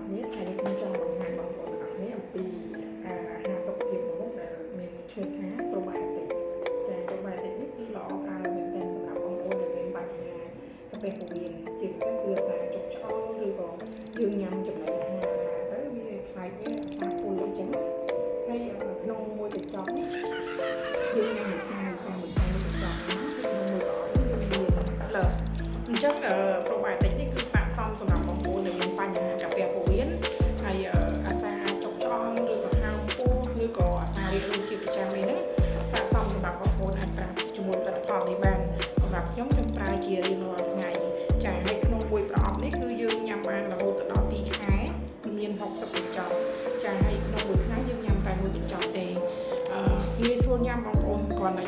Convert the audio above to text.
គ្នាថ្ងៃនេះខ្ញុំចង់បង្ហាញបងប្អូនទាំងអស់គ្នាអំពីអាហារសុខភាពមួយមុខដែលមានឈ្មោះថា probiotic ចា probiotic នេះគឺល្អប្រើមែនទែនសម្រាប់បងប្អូនដែលមានបញ្ហាកាពះពោះវៀនជាពិសេសគឺអាសាចុកឆ្អល់ឬក៏យើងញ៉ាំចំណីអាហារណាទៅវាប្លែកវាអាសាពុលអញ្ចឹងហើយក្នុងមួយកញ្ចប់នេះយើងញ៉ាំមួយថ្ងៃចាមួយថ្ងៃមួយកញ្ចប់ហ្នឹងគឺក្នុងមួយប្រអប់នេះយើងមាន plus អញ្ចឹង probiotic នេះគឺស័ក្តិសមសម្រាប់បងប្អូនដែលមានបញ្ហាកាពះពោះវៀនហើយអាសាចុកឆ្អល់ឬក៏ហើមពោះឬក៏អាសារាគរូសជាប្រចាំអីហ្នឹងស័ក្តិសមសម្រាប់បងប្អូនអាចប្រើជាមួយផលិតផលនេះបានសម្រាប់ខ្ញុំខ្ញុំប្រើជារៀងរាល់ថ្ងៃចាហើយក្នុងមួយប្រអប់នេះគឺយើងញ៉ាំបានរហូតដល់2ខែមាន60កញ្ចប់ចាហើយក្នុងមួយថ្ងៃយើងញ៉ាំតែមួយកញ្ចប់ទេអឺងាយស្រួលញ៉ាំបងប្អូនគ្រាន់តែ